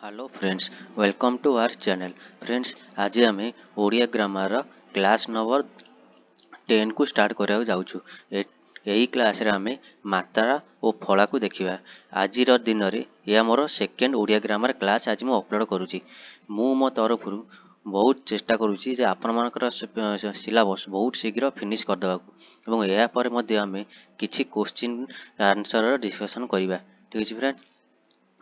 Hello friends, welcome to our channel. Friends, ଆଜି ଆମେ Odia ଗ୍ରାମାରର class number 10କୁ start କରିବାକୁ ଯାଉଛୁ। ଏହି କ୍ଲାସ୍ରେ ଆମେ ମାତ୍ରା ଓ ଫଳାକୁ ଦେଖିବା। ଆଜିର ଦିନରେ ଏହା ମୋର ସେକେଣ୍ଡ ଓଡ଼ିଆ ଗ୍ରାମାର କ୍ଲାସ୍ ଆଜି ମୁଁ ଅପଲୋଡ଼ କରୁଛି। ମୁଁ ମୋ ତରଫରୁ ବହୁତ ଚେଷ୍ଟା କରୁଛି ଯେ ଆପଣମାନଙ୍କର ସିଲାବସ୍ ବହୁତ ଶୀଘ୍ର ଫିନିଶ୍ କରିଦେବାକୁ ଏବଂ ଏହାପରେ ମଧ୍ୟ ଆମେ କିଛି କୋଶ୍ଚିନ୍ ଆନ୍ସରର ଡିସ୍କସନ୍ କରିବା। ଠିକ୍ ଅଛି ଫ୍ରେଣ୍ଡ,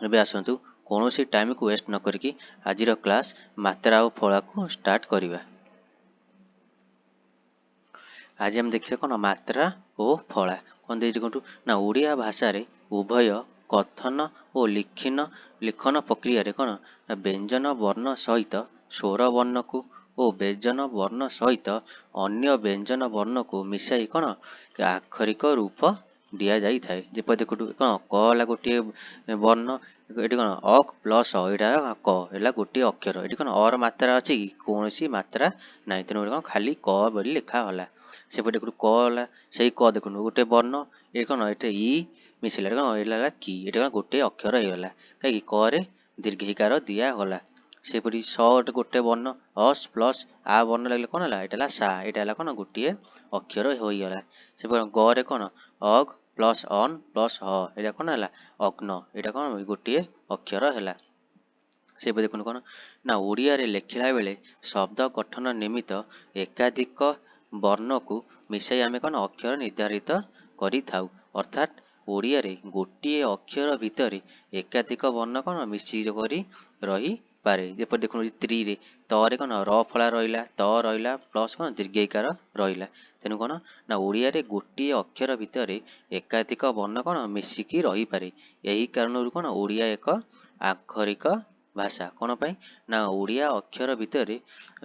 ଏବେ ଆସନ୍ତୁ କୌଣସି ଟାଇମ୍କୁ ୱେଷ୍ଟ ନ କରିକି ଆଜିର କ୍ଲାସ୍ ମାତ୍ରା ଓ ଫଳାକୁ ଷ୍ଟାର୍ଟ କରିବା। ଆଜି ଆମେ ଦେଖିବା କ'ଣ ମାତ୍ରା ଓ ଫଳା। କ'ଣ ଦେଇଛି ଦେଖନ୍ତୁ ନା, ଓଡ଼ିଆ ଭାଷାରେ ଉଭୟ କଥନ ଓ ଲିଖନ ପ୍ରକ୍ରିୟାରେ କ'ଣ ନା ବ୍ୟଞ୍ଜନ ବର୍ଣ୍ଣ ସହିତ ସ୍ୱର ବର୍ଣ୍ଣକୁ ଓ ବ୍ୟଞ୍ଜନ ବର୍ଣ୍ଣ ସହିତ ଅନ୍ୟ ବ୍ୟଞ୍ଜନ ବର୍ଣ୍ଣକୁ ମିଶାଇ କ'ଣ ଆକ୍ଷରିକ ରୂପ ଦିଆଯାଇଥାଏ। ଯେପରି ଦେଖନ୍ତୁ କ'ଣ କ ହେଲା ଗୋଟିଏ ବର୍ଣ୍ଣ, ଏଠି କ'ଣ ଅକ୍ ପ୍ଲସ୍ ଅ, ଏଇଟା କ ହେଲା ଗୋଟିଏ ଅକ୍ଷର। ଏଠି କ'ଣ ଅର ମାତ୍ରା ଅଛି କି? କୌଣସି ମାତ୍ରା ନାହିଁ, ତେଣୁ ଏଠି କ'ଣ ଖାଲି କ ବୋଲି ଲେଖା ହେଲା। ସେପଟେ ଦେଖନ୍ତୁ କ ହେଲା, ସେଇ କ ଦେଖନ୍ତୁ ଗୋଟେ ବର୍ଣ୍ଣ, ଏଠି କ'ଣ ଏଠି ଇ ମିଶିଲା, ଏଠି କ'ଣ ଏଇଟା ହେଲା କି, ଏଠି କ'ଣ ଗୋଟିଏ ଅକ୍ଷର ହେଇଗଲା, କାହିଁକି କରେ ଦୀର୍ଘିକାର ଦିଆଗଲା। ସେପରି ସ ଗୋଟେ ବର୍ଣ୍ଣ, ଅସ୍ ପ୍ଲସ୍ ଆ ବର୍ଣ୍ଣ ଲାଗିଲେ କ'ଣ ହେଲା? ଏଇଟା ହେଲା ସା, ଏଇଟା ହେଲା କ'ଣ ଗୋଟିଏ ଅକ୍ଷର ହୋଇଗଲା। ସେପରି ଗରେ କ'ଣ ଅଗ୍ ପ୍ଲସ୍ ଅନ୍ ପ୍ଲସ୍ ହ, ଏଇଟା କ'ଣ ହେଲା ଅଗ୍ନ, ଏଇଟା କ'ଣ ଗୋଟିଏ ଅକ୍ଷର ହେଲା। ସେପରି ଦେଖନ୍ତୁ କ'ଣ ନା ଓଡ଼ିଆରେ ଲେଖିଲା ବେଳେ ଶବ୍ଦ ଗଠନ ନିମିତ୍ତ ଏକାଧିକ ବର୍ଣ୍ଣକୁ ମିଶାଇ ଆମେ କ'ଣ ଅକ୍ଷର ନିର୍ଦ୍ଧାରିତ କରିଥାଉ। ଅର୍ଥାତ୍ ଓଡ଼ିଆରେ ଗୋଟିଏ ଅକ୍ଷର ଭିତରେ ଏକାଧିକ ବର୍ଣ୍ଣ କ'ଣ ମିଶି କରି ରହିପାରେ। ଯେପରି ଦେଖନ୍ତୁ ତ୍ରିରେ ତରେ କ'ଣ ର ଫଳା ରହିଲା, ତ ରହିଲା, ପ୍ଲସ୍ କ'ଣ ଦୀର୍ଘଇକାର ରହିଲା। ତେଣୁ କ'ଣ ନା ଓଡ଼ିଆରେ ଗୋଟିଏ ଅକ୍ଷର ଭିତରେ ଏକାଧିକ ବର୍ଣ୍ଣ କ'ଣ ମିଶିକି ରହିପାରେ। ଏହି କାରଣରୁ କ'ଣ ଓଡ଼ିଆ ଏକ ଆକ୍ଷରିକ ଭାଷା। କ'ଣ ପାଇଁ ନା ଓଡ଼ିଆ ଅକ୍ଷର ଭିତରେ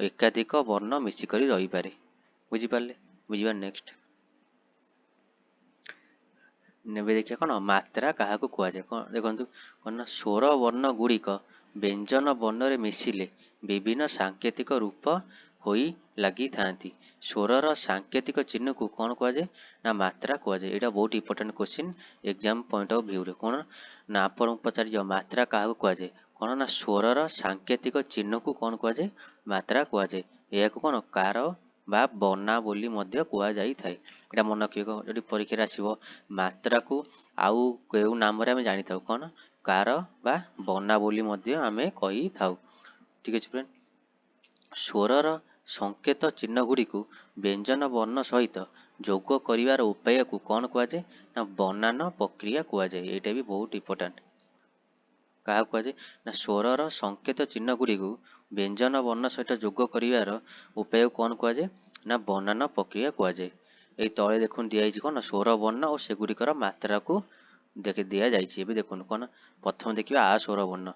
ଏକାଧିକ ବର୍ଣ୍ଣ ମିଶିକରି ରହିପାରେ। ବୁଝିପାରିଲେ? ବୁଝିବା ନେକ୍ସଟ। ଏବେ ଦେଖିବା କ'ଣ ମାତ୍ରା କାହାକୁ କୁହାଯାଏ। କ'ଣ ଦେଖନ୍ତୁ କ'ଣ ନା ସ୍ୱର ବର୍ଣ୍ଣ ଗୁଡ଼ିକ ବ୍ୟଞ୍ଜନ ବର୍ଣ୍ଣରେ ମିଶିଲେ ବିଭିନ୍ନ ସାଙ୍କେତିକ ରୂପ ହୋଇ ଲାଗିଥାନ୍ତି। ସ୍ୱରର ସାଙ୍କେତିକ ଚିହ୍ନକୁ କ'ଣ କୁହାଯାଏ ନା ମାତ୍ରା କୁହାଯାଏ। ଏଇଟା ବହୁତ important question exam point of ଭ୍ୟୁରେ। କ'ଣ ନା ଆପଣଙ୍କୁ ପଚାରିଯିବ ମାତ୍ରା କାହାକୁ କୁହାଯାଏ। କ'ଣ ନା ସ୍ୱରର ସାଙ୍କେତିକ ଚିହ୍ନକୁ କ'ଣ କୁହାଯାଏ? ମାତ୍ରା କୁହାଯାଏ। ଏହାକୁ କ'ଣ କାର ବା ବନା ବୋଲି ମଧ୍ୟ କୁହାଯାଇଥାଏ। ଏଇଟା ମନେ ରଖିବେ, ଯଦି ପରୀକ୍ଷାରେ ଆସିବ ମାତ୍ରାକୁ ଆଉ କେଉଁ ନାମରେ ଆମେ ଜାଣିଥାଉ, କ'ଣ କାର ବା ବନା ବୋଲି ମଧ୍ୟ ଆମେ କହିଥାଉ। ଠିକ୍ ଅଛି ଫ୍ରେଣ୍ଡ, ସ୍ୱରର ସଂକେତ ଚିହ୍ନ ଗୁଡ଼ିକୁ ବ୍ୟଞ୍ଜନ ବର୍ଣ୍ଣ ସହିତ ଯୋଗ କରିବାର ଉପାୟକୁ କ'ଣ କୁହାଯାଏ ନା ବନାନ ପ୍ରକ୍ରିୟା କୁହାଯାଏ। ଏଇଟା ବି ବହୁତ ଇମ୍ପୋର୍ଟାଣ୍ଟ। କାହାକୁ କୁହାଯାଏ ନା ସ୍ୱରର ସଂକେତ ଚିହ୍ନ ଗୁଡ଼ିକୁ ବ୍ୟଞ୍ଜନ ବର୍ଣ୍ଣ ସହିତ ଯୋଗ କରିବାର ଉପାୟକୁ କ'ଣ କୁହାଯାଏ ନା ବନାନ ପ୍ରକ୍ରିୟା କୁହାଯାଏ। ଏଇ ତଳେ ଦେଖନ୍ତୁ ଦିଆଯାଇଛି କ'ଣ ସ୍ୱର ବର୍ଣ୍ଣ ଓ ସେଗୁଡ଼ିକର ମାତ୍ରାକୁ ଦେଖି ଦିଆଯାଇଛି। ଏବେ ଦେଖନ୍ତୁ କ'ଣ ପ୍ରଥମେ ଦେଖିବା ଆ ସ୍ୱର ବର୍ଣ୍ଣ।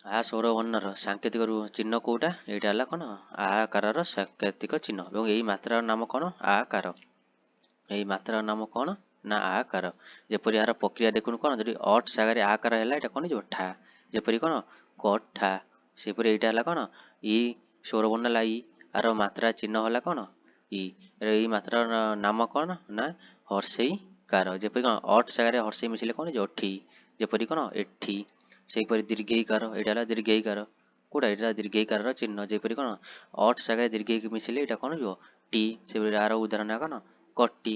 ଆ ସ୍ୱର ବର୍ଣ୍ଣର ସାଙ୍କେତିକ ଚିହ୍ନ କେଉଁଟା? ଏଇଟା ହେଲା କ'ଣ ଆକାରର ସାଙ୍କେତିକ ଚିହ୍ନ। ଏବଂ ଏଇ ମାତ୍ରାର ନାମ କ'ଣ? ଆକାର। ଏଇ ମାତ୍ରାର ନାମ କ'ଣ ନା ଆକାର। ଯେପରି ଏହାର ପ୍ରକ୍ରିୟା ଦେଖନ୍ତୁ କ'ଣ, ଯଦି ଅଟ୍ ସାଗରେ ଆକାର ହେଲା ଏଇଟା କ'ଣ ହେଇଯିବ? ଠା। ଯେପରି କ'ଣ କଠା। ସେପରି ଏଇଟା ହେଲା କ'ଣ ଇ ସ୍ୱରବର୍ଣ୍ଣ ହେଲା ଇ, ଆର ମାତ୍ରା ଚିହ୍ନ ହେଲା କ'ଣ ଇ। ଏଇ ମାତ୍ରାର ନାମ କ'ଣ ନା ହର୍ଷେଇ କାର। ଯେପରି କ'ଣ ଅଟ୍ ସାଗରେ ହର୍ଷେଇ ମିଶିଲେ କ'ଣ ହେଇଯିବ? ଠି। ଯେପରି କ'ଣ ଏଠି। ସେହିପରି ଦୀର୍ଘେଇକାର, ଏଇଟା ହେଲା ଦୀର୍ଘେଇକାର। କେଉଁଟା? ଏଇଟା ଦୀର୍ଘେଇକାରର ଚିହ୍ନ। ଯେପରି କ'ଣ ଅଟ୍ ସାଗରେ ଦୀର୍ଘେଇ ମିଶିଲେ ଏଇଟା କ'ଣ ହେଇଯିବ? ଟି। ସେପରି ଆର ଉଦାହରଣ କ'ଣ କଟି।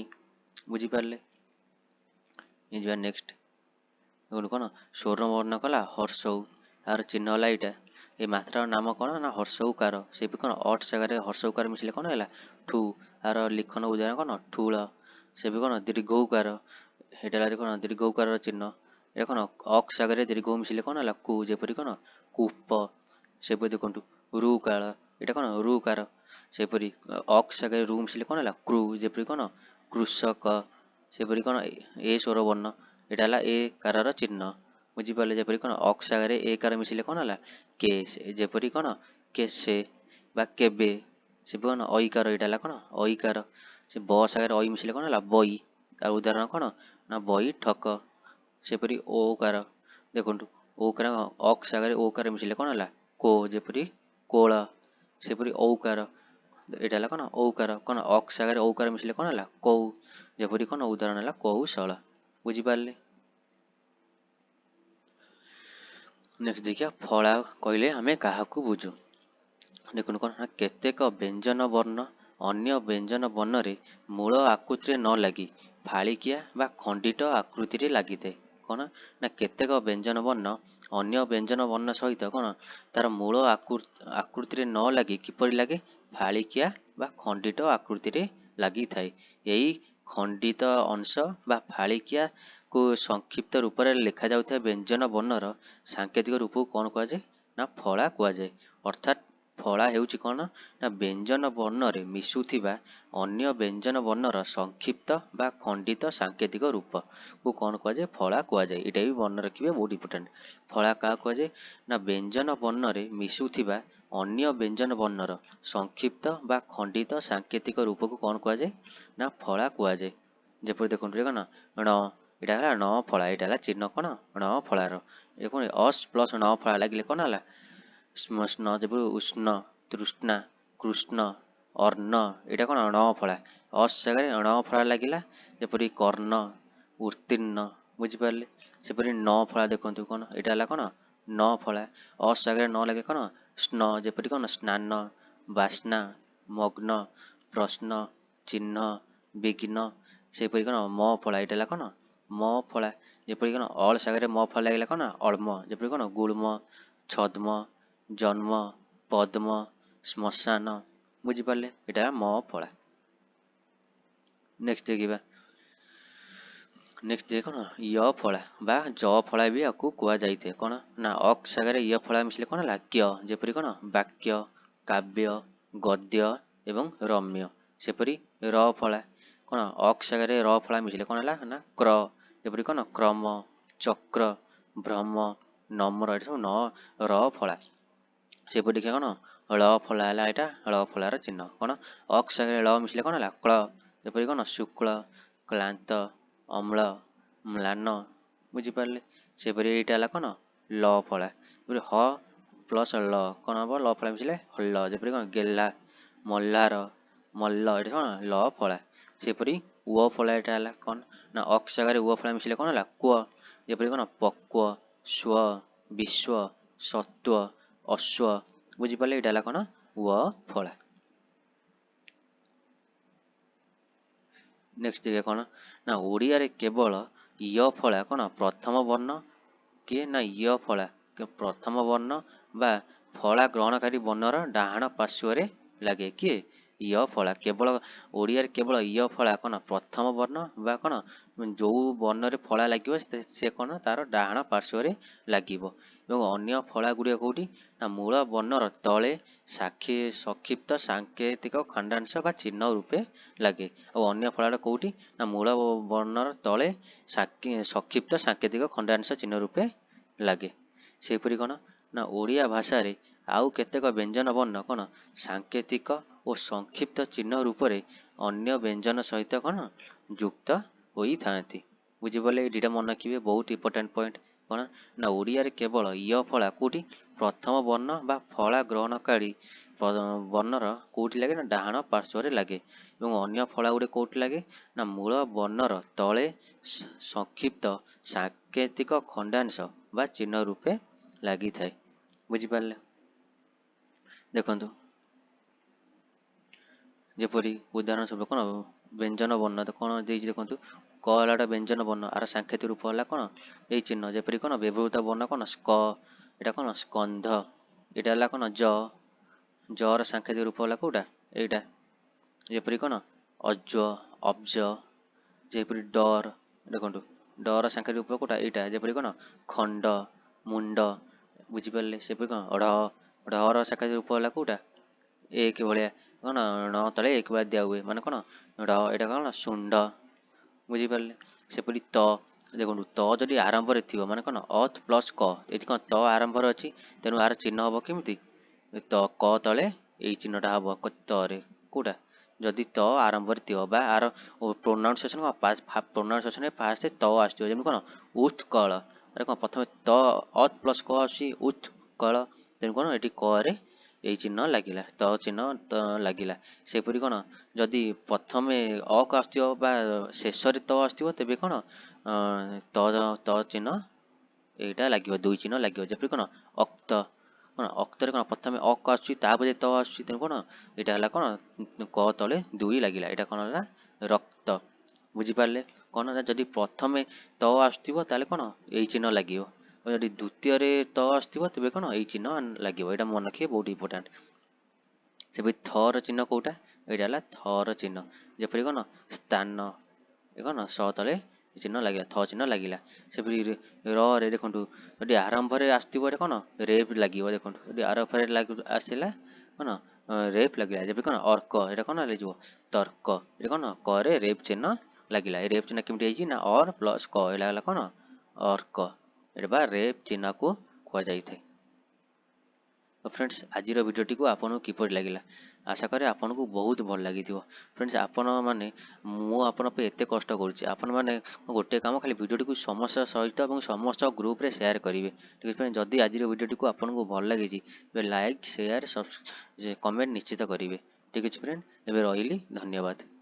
ବୁଝିପାରିଲେ? ଯିବା ନେକ୍ସଟ। ଦେଖନ୍ତୁ କ'ଣ ସ୍ୱରବର୍ଣ୍ଣ କଲା ହର୍ଷଉ, ଆର ଚିହ୍ନ ହେଲା ଏଇଟା। ଏ ମାତ୍ରାର ନାମ କ'ଣ ନା ହର୍ଷଉକାର। ସେପରି କ'ଣ ଅଟ୍ ଜାଗାରେ ହର୍ଷଉକାର ମିଶିଲେ କ'ଣ ହେଲା? ଠୁ। ଆର ଲିଖନ ଉଦାହରଣ କ'ଣ ଠୁଳ। ସେପରି କ'ଣ ଦୀର୍ଘଉକାର, ଏଇଟା ହେଲା କ'ଣ ଦୀର୍ଘଉକାରର ଚିହ୍ନ। ଏଇଟା କ'ଣ ଅକ୍ ଜାଗାରେ ଦୀର୍ଘ ମିଶିଲେ କ'ଣ ହେଲା? କୁ। ଯେପରି କ'ଣ କୂପ। ସେପରି ଦେଖନ୍ତୁ ରୁକାଳ, ଏଇଟା କ'ଣ ରୁକାର। ସେପରି ଅକ୍ ଜାଗାରେ ରୁ ମିଶିଲେ କ'ଣ ହେଲା? କୃ। ଯେପରି କ'ଣ କୃଷକ। ସେପରି କ'ଣ ଏ ସ୍ୱରବର୍ଣ୍ଣ, ଏଇଟା ହେଲା ଏ କାରର ଚିହ୍ନ। ବୁଝିପାରିଲେ? ଯେପରି କ'ଣ ଅକ୍ ଜାଗାରେ ଏ କାର ମିଶିଲେ କ'ଣ ହେଲା? କେ। ଯେପରି କ'ଣ କେସେ ବା କେବେ। ସେପରି କ'ଣ ଐକାର, ଏଇଟା ହେଲା କ'ଣ ଐକାର। ସେ ବ ସାଗରେ ଐ ମିଶିଲେ କ'ଣ ହେଲା? ବଇ। ଆଉ ଉଦାହରଣ କ'ଣ ନା ବୈଠକ। ସେପରି ଓକାର ଦେଖନ୍ତୁ, ଓକାର ଅକ୍ ସାଗରେ ଓକାର ମିଶିଲେ କ'ଣ ହେଲା? କୋ। ଯେପରି କୋଳ। ସେପରି ଔକାର, ଏଇଟା ହେଲା କ'ଣ ଔକାର। କ'ଣ ଅକ୍ ସାଗରେ ଔକାର ମିଶିଲେ କ'ଣ ହେଲା? କୌ। ଯେପରି କ'ଣ ଉଦାହରଣ ହେଲା କୌଶଳ। ବୁଝିପାରିଲେ? ନେକ୍ସଟ ଦେଖିବା, ଫଳା କହିଲେ ଆମେ କାହାକୁ ବୁଝୁ? ଦେଖନ୍ତୁ, କ'ଣ ନା କେତେକ ବ୍ୟଞ୍ଜନ ବର୍ଣ୍ଣ ଅନ୍ୟ ବ୍ୟଞ୍ଜନ ବର୍ଣ୍ଣରେ ମୂଳ ଆକୃତିରେ ନ ଲାଗି ଫାଳିକିଆ ବା ଖଣ୍ଡିତ ଆକୃତିରେ ଲାଗିଥାଏ। କ'ଣ ନା କେତେକ ବ୍ୟଞ୍ଜନ ବର୍ଣ୍ଣ ଅନ୍ୟ ବ୍ୟଞ୍ଜନ ବର୍ଣ୍ଣ ସହିତ କ'ଣ ତାର ମୂଳ ଆକୃତିରେ ନ ଲାଗି କିପରି ଲାଗେ? ଫାଳିକିଆ ବା ଖଣ୍ଡିତ ଆକୃତିରେ ଲାଗିଥାଏ। ଏହି ଖଣ୍ଡିତ ଅଂଶ ବା ଫାଳିକିଆକୁ ସଂକ୍ଷିପ୍ତ ରୂପରେ ଲେଖାଯାଉଥିବା ବ୍ୟଞ୍ଜନ ବର୍ଣ୍ଣର ସାଙ୍କେତିକ ରୂପକୁ କ'ଣ କୁହାଯାଏ ନା ଫଳା କୁହାଯାଏ। ଅର୍ଥାତ୍ ଫଳା ହେଉଛି କ'ଣ ନା ବ୍ୟଞ୍ଜନ ବର୍ଣ୍ଣରେ ମିଶୁଥିବା ଅନ୍ୟ ବ୍ୟଞ୍ଜନ ବର୍ଣ୍ଣର ସଂକ୍ଷିପ୍ତ ବା ଖଣ୍ଡିତ ସାଙ୍କେତିକ ରୂପକୁ କ'ଣ କୁହାଯାଏ? ଫଳା କୁହାଯାଏ। ଏଇଟା ବି ମନେ ରଖିବେ, ବହୁତ ଇମ୍ପୋର୍ଟାଣ୍ଟ। ଫଳା କାହାକୁ କୁହାଯାଏ ନା ବ୍ୟଞ୍ଜନ ବର୍ଣ୍ଣରେ ମିଶୁଥିବା ଅନ୍ୟ ବ୍ୟଞ୍ଜନ ବର୍ଣ୍ଣର ସଂକ୍ଷିପ୍ତ ବା ଖଣ୍ଡିତ ସାଙ୍କେତିକ ରୂପକୁ କ'ଣ କୁହାଯାଏ ନା ଫଳା କୁହାଯାଏ। ଯେପରି ଦେଖନ୍ତୁ, ଏଇଟା କ'ଣ? ଣ। ଏଇଟା ହେଲା ଣ ଫଳା। ଏଇଟା ହେଲା ଚିହ୍ନ କ'ଣ? ଣ ଫଳାର। ଏ କ'ଣ? ଅସ୍ ପ୍ଲସ୍ ଣ ଫଳା ଲାଗିଲେ କ'ଣ ହେଲା? ସ୍ନ। ଯେପରି ଉଷ୍ଣ, ତୃଷ୍ଣା, କୃଷ୍ଣ, ଅର୍ଣ୍ଣ। ଏଇଟା କ'ଣ? ଣ ଫଳା। ଅସ୍ ଜାଗାରେ ଣ ଫଳା ଲାଗିଲା, ଯେପରି କର୍ଣ୍ଣ, ଉତ୍ତୀର୍ଣ୍ଣ। ବୁଝିପାରିଲେ? ସେପରି ନ ଫଳା ଦେଖନ୍ତୁ କ'ଣ? ଏଇଟା ହେଲା କ'ଣ? ନ ଫଳା। ଅସ୍ ଜାଗାରେ ନ ଲାଗିଲେ କ'ଣ? ସ୍ନ। ଯେପରି କ'ଣ? ସ୍ନାନ, ବାସ୍ନା, ମଗ୍ନ, ପ୍ରଶ୍ନ, ଚିହ୍ନ, ବିଘ୍ନ। ସେହିପରି କ'ଣ? ମ ଫଳା। ଏଇଟା ହେଲା କ'ଣ? ମ ଫଳା। ଯେପରି କ'ଣ? ଅଳ ସାଗରେ ମ ଫଳା ଲାଗିଲା କ'ଣ? ଅଳ୍ମ। ଯେପରି କ'ଣ? ଗୁଳ୍ମ, ଛଦ୍ମ, ଜନ୍ମ, ପଦ୍ମ, ଶ୍ମଶାନ। ବୁଝିପାରିଲେ? ଏଇଟା ହେଲା ମ ଫଳା। ନେକ୍ସଟ ଦେଖିବା। ନେକ୍ସଟ ଦେଖ କ'ଣ? ୟ ଫଳା ବା ଜ ଫଳା ବି ଆକୁ କୁହାଯାଇଥାଏ। କ'ଣ ନା ଅକ୍ ସାଗରେ ୟ ଫଳା ମିଶିଲେ କ'ଣ ହେଲା? କ୍ୟ। ଯେପରି କ'ଣ? ବାକ୍ୟ, କାବ୍ୟ, ଗଦ୍ୟ ଏବଂ ରମ୍ୟ। ସେପରି ର ଫଳା କ'ଣ? ଅକ୍ ସାଗରେ ର ଫଳା ମିଶିଲେ କ'ଣ ହେଲା ନା କ୍ର। ଯେପରି କ'ଣ? କ୍ରମ, ଚକ୍ର, ଭ୍ରମ, ନମ୍ର। ଏଠି ସବୁ ନ ର ଫଳା। ସେପରି ଦେଖିବା କ'ଣ? ଳ ଫଳା ହେଲା ଏଇଟା ଳ ଫଳାର ଚିହ୍ନ। କ'ଣ? ଅକ୍ ସାଗରେ ଳ ମିଶିଲେ କ'ଣ ହେଲା? କ୍ଳ। ଯେପରି କ'ଣ? ଶୁକ୍ଳ, କ୍ଳାନ୍ତ, ଅମ୍ଳ, ମ୍ଳାନ। ବୁଝିପାରିଲେ? ସେପରି ଏଇଟା ହେଲା କ'ଣ? ଲ ଫଳା। ଯେପରି ହ ପ୍ଲସ୍ ଲ କ'ଣ ହବ? ଲ ଫଳା ମିଶିଲେ ହଲ। ଯେପରି କ'ଣ? ଗେଲା, ମଲ୍ଲାର, ମଲ୍ଲ। ଏଇଟା କ'ଣ? ଲ ଫଳା। ସେପରି ୱ ଫଳା ଏଇଟା ହେଲା କ'ଣ ନା ଅକ୍ସ ଜାଗାରେ ୱ ଫଳା ମିଶିଲେ କ'ଣ ହେଲା? କ୍ୱ। ଯେପରି କ'ଣ? ପକ୍ୱ, ସ୍ୱ, ବିଶ୍ୱ, ସତ୍ୱ, ଅଶ୍ୱ। ବୁଝିପାରିଲେ? ଏଇଟା ହେଲା କ'ଣ? ୱ ଫଳା। ନେକ୍ସଟ ଦେଖିବା କ'ଣ ନା ଓଡ଼ିଆରେ କେବଳ ୟ ଫଳା କ'ଣ ପ୍ରଥମ ବର୍ଣ୍ଣ କିଏ ନା ୟ ଫଳା ପ୍ରଥମ ବର୍ଣ୍ଣ ବା ଫଳା ଗ୍ରହଣକାରୀ ବର୍ଣ୍ଣର ଡାହାଣ ପାର୍ଶ୍ୱରେ ଲାଗେ। କିଏ? ୟ ଫଳା। କେବଳ ଓଡ଼ିଆରେ କେବଳ ୟ ଫଳା କ'ଣ ପ୍ରଥମ ବର୍ଣ୍ଣ ବା କ'ଣ ଯେଉଁ ବର୍ଣ୍ଣରେ ଫଳା ଲାଗିବ ସେ କ'ଣ ତାର ଡାହାଣ ପାର୍ଶ୍ୱରେ ଲାଗିବ ଏବଂ ଅନ୍ୟ ଫଳା ଗୁଡ଼ିକ କେଉଁଠି ନା ମୂଳ ବର୍ଣ୍ଣର ତଳେ ସାକ୍ଷୀ ସଂକ୍ଷିପ୍ତ ସାଙ୍କେତିକ ଖଣ୍ଡାଂଶ ବା ଚିହ୍ନ ରୂପେ ଲାଗେ। ଆଉ ଅନ୍ୟ ଫଳାଟା କେଉଁଠି ନା ମୂଳ ବର୍ଣ୍ଣର ତଳେ ସଂକ୍ଷିପ୍ତ ସାଙ୍କେତିକ ଖଣ୍ଡାଂଶ ଚିହ୍ନ ରୂପେ ଲାଗେ। ସେହିପରି କ'ଣ ନା ଓଡ଼ିଆ ଭାଷାରେ ଆଉ କେତେକ ବ୍ୟଞ୍ଜନ ବର୍ଣ୍ଣ କ'ଣ ସାଙ୍କେତିକ ଓ ସଂକ୍ଷିପ୍ତ ଚିହ୍ନ ରୂପରେ ଅନ୍ୟ ବ୍ୟଞ୍ଜନ ସହିତ କ'ଣ ଯୁକ୍ତ ହୋଇଥାନ୍ତି। ବୁଝିପାରିଲେ? ଏଇ ଦୁଇଟା ମନେ ରଖିବେ, ବହୁତ ଇମ୍ପୋର୍ଟାଣ୍ଟ ପଏଣ୍ଟ। କ'ଣ ନା ଓଡ଼ିଆରେ କେବଳ ୟ ଫଳା କେଉଁଠି ପ୍ରଥମ ବର୍ଣ୍ଣ ବା ଫଳା ଗ୍ରହଣକାରୀ ବର୍ଣ୍ଣର କେଉଁଠି ଲାଗେ ନା ଡାହାଣ ପାର୍ଶ୍ୱରେ ଲାଗେ ଏବଂ ଅନ୍ୟ ଫଳା ଗୁଡ଼ିକ କେଉଁଠି ଲାଗେ ନା ମୂଳ ବର୍ଣ୍ଣର ତଳେ ସଂକ୍ଷିପ୍ତ ସାଙ୍କେତିକ ଖଣ୍ଡାଂଶ ବା ଚିହ୍ନ ରୂପେ ଲାଗିଥାଏ। ବୁଝିପାରିଲେ? ଦେଖନ୍ତୁ, ଯେପରି ଉଦାହରଣ ସ୍ୱରୂପ କ'ଣ ବ୍ୟଞ୍ଜନ ବର୍ଣ୍ଣ ତ କ'ଣ ଦେଇଛି ଦେଖନ୍ତୁ। କ ହେଲା ଗୋଟେ ବ୍ୟଞ୍ଜନ ବର୍ଣ୍ଣ, ଆର ସାଙ୍କେତିକ ରୂପ ହେଲା କ'ଣ ଏଇ ଚିହ୍ନ। ଯେପରି କ'ଣ ବ୍ୟବହୃତ ବର୍ଣ୍ଣ କ'ଣ ସ୍କ, ଏଇଟା କ'ଣ ସ୍କନ୍ଧ। ଏଇଟା ହେଲା କ'ଣ ଜ, ଜର ସାଙ୍କେତିକ ରୂପ ହେଲା କେଉଁଟା? ଏଇଟା। ଯେପରି କ'ଣ ଅଜ୍ୱ, ଅବ୍ଜ। ଯେପରି ଡର, ଦେଖନ୍ତୁ ଡର ସାଙ୍କେତିକ ରୂପ କେଉଁଟା? ଏଇଟା। ଯେପରି କ'ଣ ଖଣ୍ଡ, ମୁଣ୍ଡ। ବୁଝିପାରିଲେ? ସେପରି କ'ଣ ଢ, ଢର ସାଙ୍କେତିକ ରୂପ ହେଲା କେଉଁଟା? ଏକ ଭଳିଆ କ'ଣ ଣ ତଳେ ଏକ ଭଳିଆ ଦିଆ ହୁଏ, ମାନେ କ'ଣ ଢ, ଏଇଟା କ'ଣ ଶୁଣ୍ଡ। ବୁଝିପାରିଲେ? ସେପରି ତ ଦେଖନ୍ତୁ, ତ ଯଦି ଆରମ୍ଭରେ ଥିବ ମାନେ କ'ଣ ଅଥ୍ ପ୍ଲସ୍ କ, ଏଠି କ'ଣ ତ ଆରମ୍ଭରେ ଅଛି, ତେଣୁ ଆର ଚିହ୍ନ ହେବ କେମିତି? ତ କ ତଳେ ଏଇ ଚିହ୍ନଟା ହେବ ତରେ। କେଉଁଟା? ଯଦି ତ ଆରମ୍ଭରେ ଥିବ ବା ଆର ପ୍ରୋନାଉନ୍ସିଏସନ୍ କ'ଣ ପ୍ରୋନାଉନ୍ସିଏସନ୍ରେ ଫାଷ୍ଟ ତ ଆସୁଥିବ, ଯେମିତି କ'ଣ ଉତ୍କଳ। ଆରେ କ'ଣ ପ୍ରଥମେ ତ ଅଥ୍ ପ୍ଲସ୍ କ ଆସୁଛି ଉତ୍କଳ, ତେଣୁ କ'ଣ ଏଠି କରେ ଏଇ ଚିହ୍ନ ଲାଗିଲା, ତ ଚିହ୍ନ ତ ଲାଗିଲା। ସେହିପରି କ'ଣ ଯଦି ପ୍ରଥମେ ଅକ ଆସୁଥିବ ବା ଶେଷରେ ତ ଆସୁଥିବ, ତେବେ କ'ଣ ତ ତ ଚିହ୍ନ ଏଇଟା ଲାଗିବ, ଦୁଇ ଚିହ୍ନ ଲାଗିବ। ଯେପରି କ'ଣ ଅକ୍ତ, କ'ଣ ଅକ୍ତରେ କ'ଣ ପ୍ରଥମେ ଅକ୍ ଆସୁଛି, ତାପରେ ତ ଆସୁଛି। ତେଣୁ କ'ଣ ଏଇଟା ହେଲା କ'ଣ କ ତଳେ ଦୁଇ ଲାଗିଲା। ଏଇଟା କ'ଣ ହେଲା? ରକ୍ତ। ବୁଝିପାରିଲେ? କ'ଣ ନା ଯଦି ପ୍ରଥମେ ତ ଆସୁଥିବ, ତାହେଲେ କ'ଣ ଏଇ ଚିହ୍ନ ଲାଗିବ। ଯଦି ଦ୍ୱିତୀୟରେ ତ ଆସୁଥିବ, ତେବେ କ'ଣ ଏଇ ଚିହ୍ନ ଲାଗିବ। ଏଇଟା ମନେ ରଖିବେ, ବହୁତ ଇମ୍ପୋର୍ଟାଣ୍ଟ। ସେପରି ଥର ଚିହ୍ନ କେଉଁଟା? ଏଇଟା ହେଲା ଥର ଚିହ୍ନ। ଯେପରି କ'ଣ ସ୍ଥାନ, ଏ କ'ଣ ସ ତଳେ ଚିହ୍ନ ଲାଗିଲା, ଥ ଚିହ୍ନ ଲାଗିଲା। ସେପରି ରରେ ଦେଖନ୍ତୁ, ଯଦି ଆରମ୍ଭରେ ଆସୁଥିବ, ଏଇଟା କ'ଣ ରେଫ୍ ଲାଗିବ। ଦେଖନ୍ତୁ, ଯଦି ଆରମ୍ଭରେ ଆସିଲା, କ'ଣ ରେଫ୍ ଲାଗିଲା। ଯେପରି କ'ଣ ଅର୍କ, ଏଇଟା କ'ଣ ଲାଗିଯିବ? ତର୍କ। ଏଇଟା କ'ଣ କରେ ରେଫ୍ ଚିହ୍ନ ଲାଗିଲା। ଏ ରେଫ୍ ଚିହ୍ନ କେମିତି ହେଇଛି ନା ଅର୍ ପ୍ଲସ୍ କ, ଏଇଟା ହେଲା କ'ଣ ଅର୍କ। ଏଇଟା ବା ରେଫ୍ ଚିହ୍ନକୁ କୁହାଯାଇଥାଏ। ତ ଫ୍ରେଣ୍ଡସ୍, ଆଜିର ଭିଡ଼ିଓଟିକୁ ଆପଣଙ୍କୁ କିପରି ଲାଗିଲା? ଆଶା କରେ ଆପଣଙ୍କୁ ବହୁତ ଭଲ ଲାଗିଥିବ। ଫ୍ରେଣ୍ଡସ୍, ଆପଣମାନେ, ମୁଁ ଆପଣଙ୍କ ପାଇଁ ଏତେ କଷ୍ଟ କରୁଛି, ଆପଣମାନେ ଗୋଟିଏ କାମ, ଖାଲି ଭିଡ଼ିଓଟିକୁ ସମସ୍ତ ସହିତ ଏବଂ ସମସ୍ତ ଗ୍ରୁପରେ ସେୟାର କରିବେ। ଠିକ୍ ଅଛି? ଯଦି ଆଜିର ଭିଡ଼ିଓଟିକୁ ଆପଣଙ୍କୁ ଭଲ ଲାଗିଛି, ତେବେ ଲାଇକ୍, ସେୟାର, କମେଣ୍ଟ ନିଶ୍ଚିତ କରିବେ। ଠିକ୍ ଅଛି ଫ୍ରେଣ୍ଡ, ଏବେ ରହିଲି, ଧନ୍ୟବାଦ।